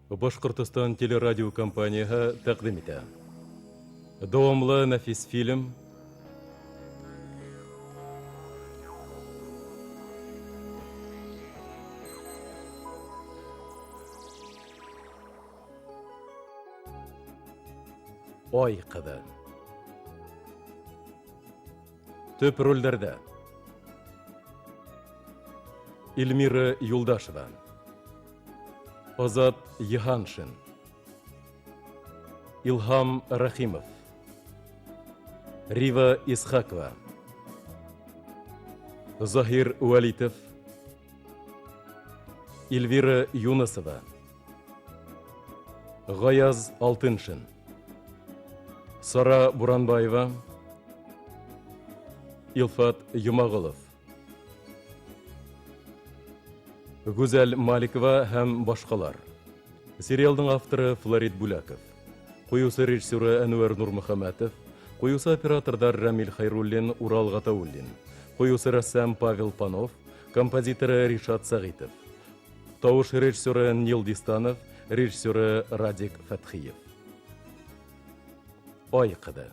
Башкортостан телерадиокомпанияһы тәкъдим итә. Дәвамлы нәфис фильм Ай кызы. Төп рольләрдә Эльмира Юлдашева, Азат Йыһаншин, Илһам Рәхимов, Рива Исхакова, Заһир Вәлитов, Эльвира Юнысова, Гаяз Алтыншин, Сара Буранбаева, Илфат Йомаголов, Гүзәл Маликова һәм башкалар. Сериалның авторы Флорид Бүләков. Куюсы режиссеры Әнвәр Нурмөхәммәтов, куюсы оператордар Рамил Хайруллин, Урал Гатауллин, куюсы рәссам Павел Панов, композиторы Ришат Сәгыйтов. Тавыш режиссеры Нил Дистанов, режиссеры Радик Фәтхиев. Ай кызы.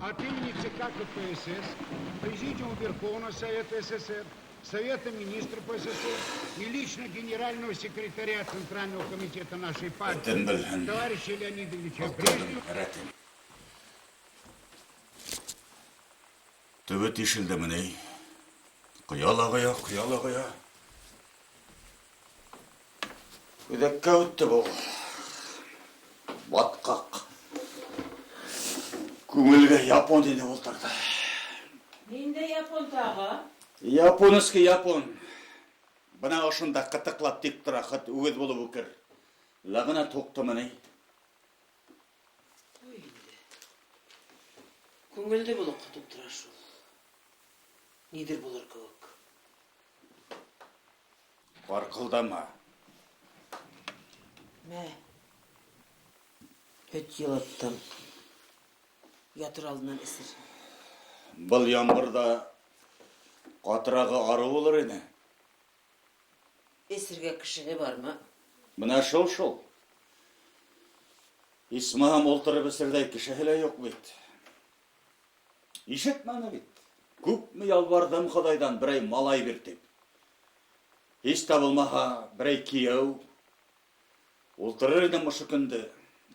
От имени ЦК КПСС, Президиума Верховного Совета СССР, Совета Министров СССР и лично генерального секретаря Центрального комитета нашей партии, Этем белһен. товарища Леонида Ильича Алтыным, Брежнева, рәтем. Төбе тишелдемени? Коя ла коя, коя ла коя. Үҙәккә үтте был. Батҡаҡ. Күңелгә япон инеп ултырҙы. Ниндәй япон тағы? Японский япон. Бына ошонда ҡытыҡлап тик тора, хат үгеҙ булып үкер. Ләғәнәт һуҡтымы ни? Ҡуй инде. Күңелде болот ҡотоп тора шул. Ниҙер булыр кеүек. Ҡарҡылдама. Мә. Һөт йылыттым. Ятыр алдынан эсер. Был ямғырҙа ҡатырағы арыу булыр ине. Эсергә кешеһе бармы? Бына шул шул. Исмаһам ултырып эсерҙәй кешеһе лә юҡ бит. Ишетмәне бит. Күпме ялбарҙым Хоҙайҙан берәй малай бир тип. Һис тә булмаһа берәй кейәү. Ултырыр инем ошо көндө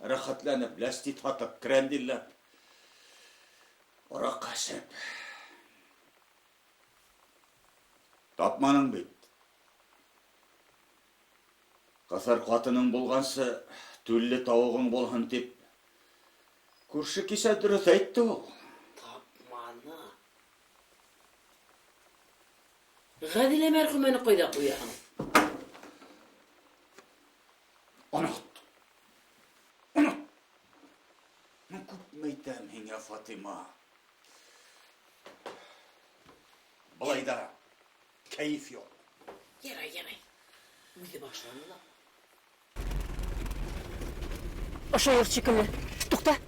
рәхәтләнеп, ләсти һатып, крәндилләп, араҡы эсеп. Тапманың бит. Ҡыҫыр ҡатының булғансы, түлле тауығың булһын тип, күрше кисә дөрөҫ әйтте ул. Тапманы. Ғәҙилә мәрхүмәне ҡайҙа ҡуяһың? Онот. Онот. Ну, күпме әйтәм һиңә, Фатима. Былай да кәйеф юҡ. Ярай, ярай. Үҙе башланы ла. Ошо йорт шикелле. Туҡта.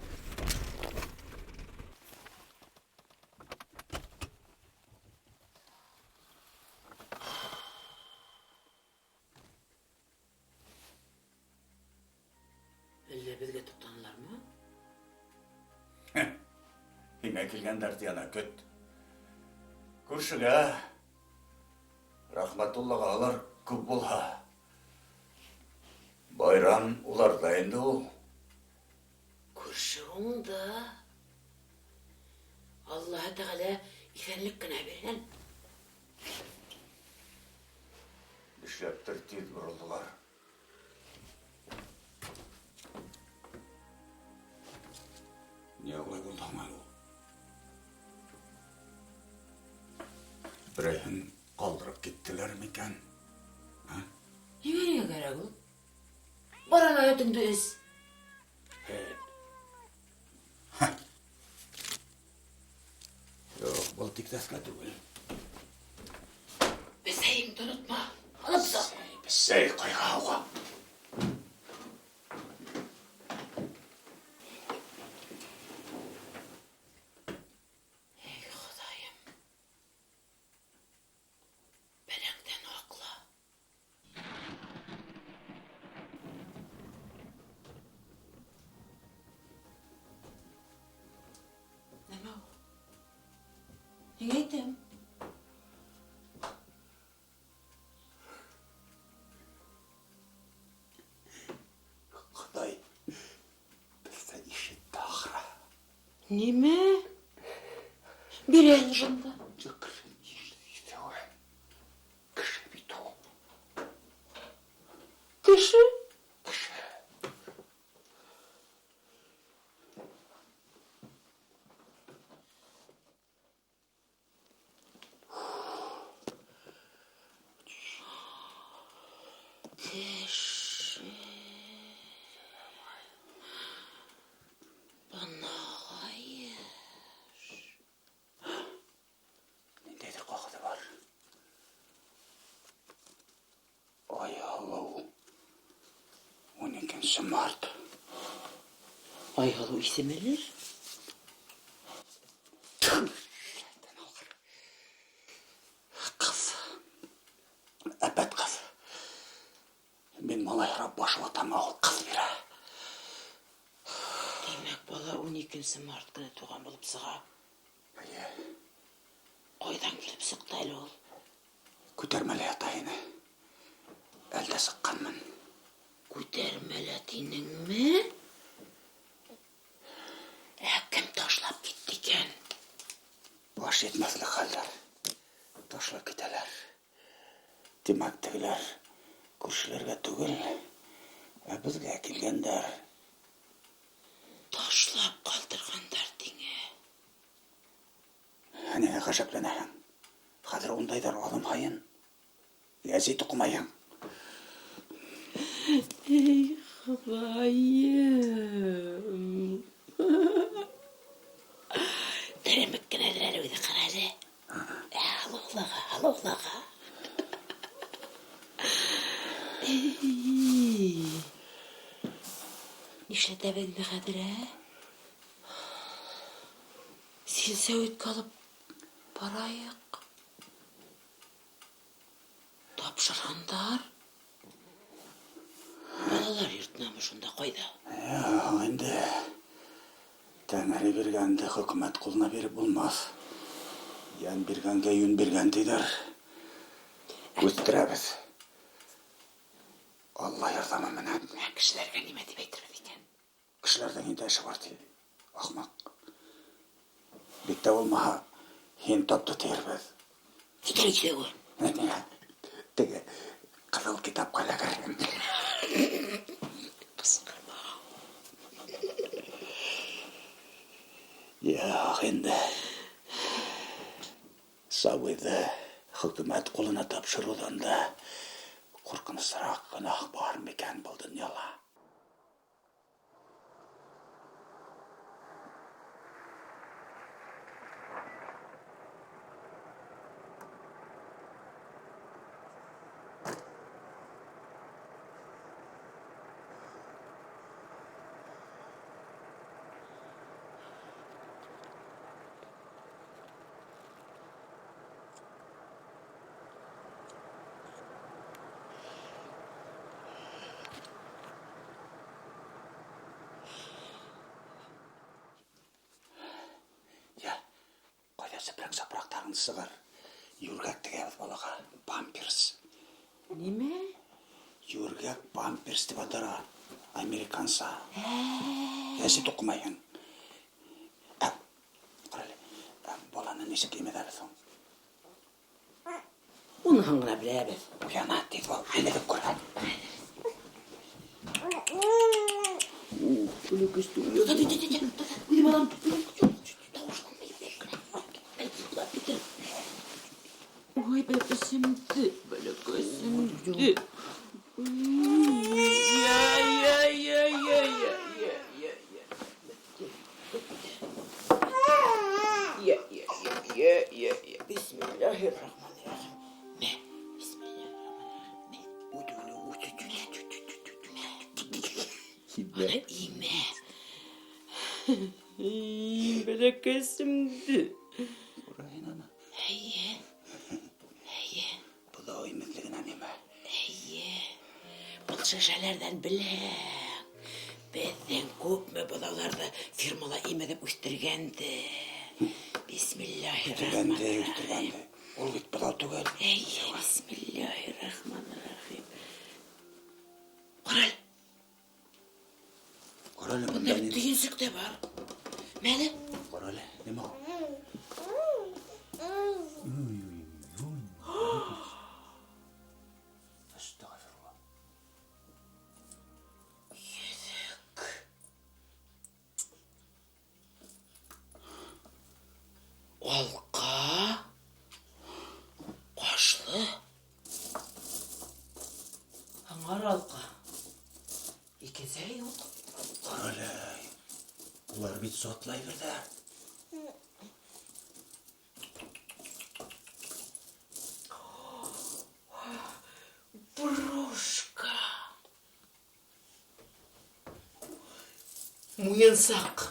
Әллә беҙгә туҡтанылармы? Һиңә килгәндәр тиәнә көт. Күршегә, Рәхмәтуллаға алар күп булһа. Байрам уларҙа инде ул. Күрше уңды. Аллаһы Тәғәлә иҫәнлек кенә бирһен. Нишләптер тиҙ боролдолар. Ни улай булды һуң әле ул? Берәйһен ҡалдырып киттеләр микән? Нимәгә кәрәк ул? Бар ана һөтөңдө эс. Һөт. Юҡ, был тиктәҫкә түгел. Бесәйеңде онотма. Алып сыҡ. Бесәй ҡайға уға. Эй, Хоҙайым. Бәләңдән һаҡла. Нәмә ул? Һиңә әйтәм. Хоҙай беҙҙе ишетте ахыры. Нимә? Бир әле бында. Кеше бит ул. Кеше? Кеше. Кеше. Бына ғайыш. Ниндәйҙер ҡағыҙы бар. Айһылыу. 12 март. Айһылыу исемелер? Ҡыҙ. Әпәт ҡыҙ. Мин малай һорап баш ватам, ә ул ҡыҙ бирә. Тимәк, бала 12 март көнө тыуған булып сыға. Эйе. Ҡайҙан килеп сыҡты әле ул? Күтәрмәлә ята ине. Әлдә сыҡҡанмын. Күтәрмәлә тинеңме? Ә кем ташлап китте икән? Баш етмәҫлек хәлдәр. Ташлап китәләр. Тимәк, тегеләр күршеләргә түгел, ә беҙгә килгәндәр. Ташлап ҡалдырғандар тиңе. Ә ниңә ғәжәпләнәһең? Хәҙер ундайҙар аҙым һайын. Гәзит уҡымайһың. Эй, Хоҙайым. Теремек кенәлер әле үҙе, ҡара әле. Алыулаға, алыулаға. Эй. Нишләтәбеҙ инде хәҙер, ә? Силсәүиткә алып барайыҡ. Тапшырғандар. Балалар йортонамы шунда, ҡайҙа? Юҡ, инде Тәңре биргәнде хөкүмәт ҡулына биреп булмаҫ. Йән биргәнгә йүн биргән тиҙәр. Үҫтерәбеҙ. Алла ярҙамы менән. Ә кешеләргә нимә тип әйтербеҙ икән? Кешеләрҙең инде эше бар ти. Ахмаҡ. Бик тә булмаһа, һин тапты тиербеҙ. Китер икәүе. Ниңә? Теге ҡыҙыл китапҡа эләгер. Ҡысҡырма. Юҡ инде. Сабыйҙы хөкүмәт ҡулына тапшырыуҙан да ҡурҡынысыраҡ гонаһ бар микән был донъяла? Сепрәк сапраҡтарын сығар. Йүргәк тегәбеҙ балаға. Памперс. Нимә? Йүргәк памперс тип атара. Американса. Гәзит уҡымайһың. Ә, ҡара әле. Ә, баланы нисек имеҙәбеҙ һуң? Уныһын ғына беләбеҙ. Уяна, тиҙ бул. Имеҙеп күрһәт. Үлекөстө. Үҙем алам, Ана имә. Бәләкәсемде. Күрәһең аны. Эйе. Эйе. Быҙау имеҙлегенән имә. Эйе. Был шешәләрҙән белһәң, беҙҙең күпме быҙауҙарҙы фирмала имеҙеп үҫтергәнде. Үҫтергәнде, үҫтергәнде. Ул бит быҙау түгел. Эйе, бисмиллаһир-рахманир-рахим. Ҡара әле. Ҡара әле, Бында бында бит ни? төйөнсөк тә бар. Мәле. Ҡара әле, нимә ул? Әстәғфирулла. Йөҙөк. Алҡа. Ҡашлы. Аңар алҡа. Икенсеһе юҡ. Ҡара әле. Улар бит затлы әйберҙәр. Брошка. Муйынсаҡ.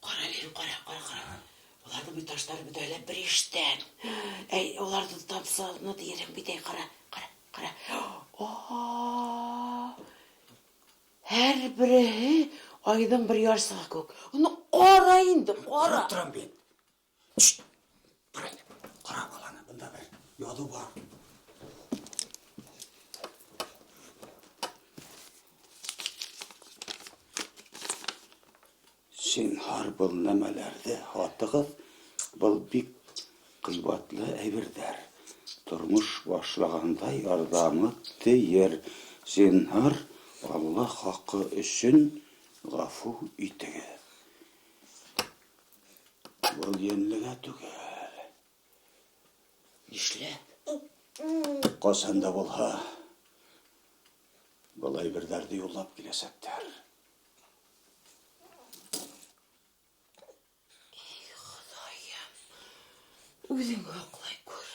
Ҡара әле, ҡара, ҡара, ҡара. Уларҙың бит таштары бөтәһе лә бер иштән. Әй, уларҙы тапса, ну, тиерһең бит, әй, ҡара, ҡара, ҡара. Һәр береһе айҙың бер ярсығы кеүек. Уны ҡара инде, ҡара. Ҡарап торам бит. Шт! Ҡара инде. Ҡара баланы, бында бер яҙыу бар. Зинһар, был нәмәләрҙе һатығыҙ, был бик ҡыйбатлы әйберҙәр. Тормош башлағанда ярҙамы тейер. Зинһар, Алла хаҡы өсөн ғәфү итегеҙ. Был йәнлегә түгел. Нишләп? Ҡасан да булһа, был әйберҙәрҙе юллап киләсәктәр. Эй, Хоҙайым, үҙең һаҡлай күр.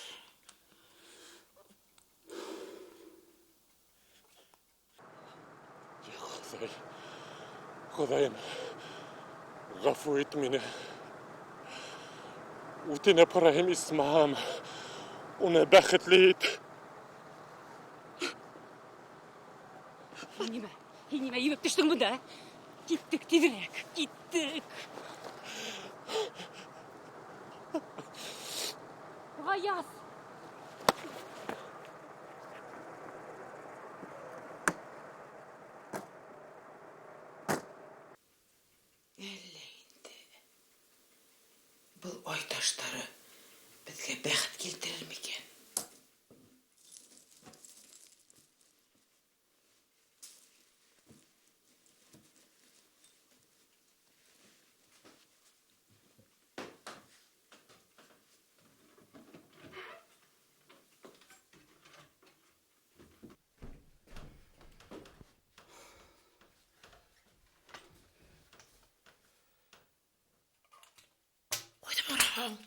Хоҙай, Хоҙайым, ғәфү ит мине. Үтенеп һорайым, исмаһам, уны бәхетле ит. Һин нимә? Һин нимә ебеп төштөң бында? Киттек тиҙерәк, киттек. Ғаяз! Әллә инде был ай таштары беҙгә бәхет килтерер микән? Ҡайҙа бараһың?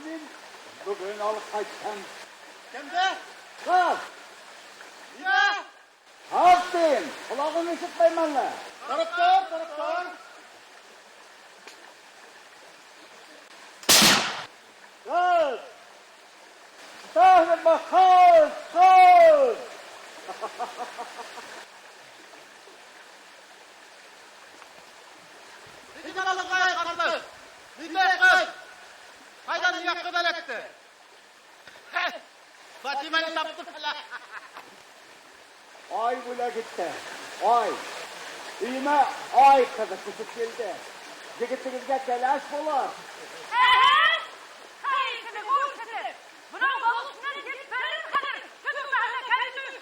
Мин бөгөн алып ҡайтһам. Кемде? Ҡаҙ! Нимә? Ҡаҙ тием, ҡолағың ишетмәйме әллә? Тороп тор, тороп тор. Ҡаҙ! Тотаһығыҙмы? Ҡаҙ! Ҡаҙ! Ниндәй алынған ҡарҙаш? Ниндәй ҡыҙ? Ҡайҙан миңә ҡыҙ эләкте? Фатиманы таптым әле. Ай бүләк итте. Ай. Өйөмә ай ҡыҙы күсеп килде. Егетегеҙгә кәләш булыр. Бынау балыҡсынан килеп бәрер хәҙер. Төҙөкмәһә кәләш.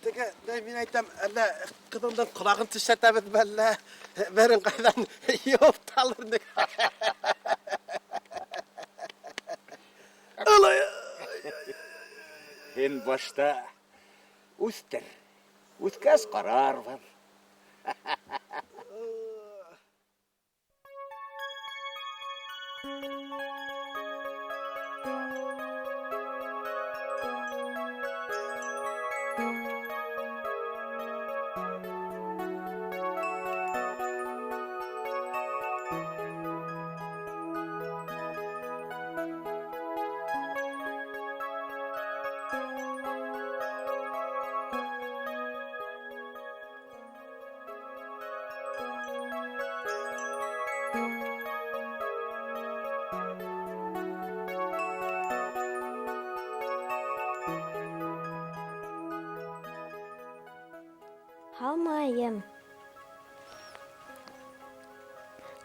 Теге, мин әйтәм, әллә ҡыҙыңдың ҡолағын тешләтәбеҙме, әллә берең ҡайҙан йыуып та алыр инек. Алай. Һин башта үҫтер. Үҫкәс ҡарарбыҙ. Һаумы, айым?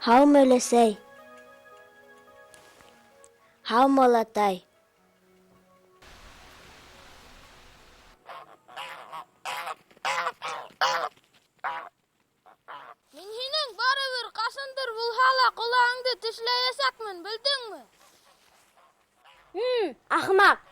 Һаумы, өләсәй? Һаумы, олатай? Мин һинең барыбер ҡасандыр булһа ла ҡолағыңды тешләйәсәкмен, белдеңме? Ахмаҡ!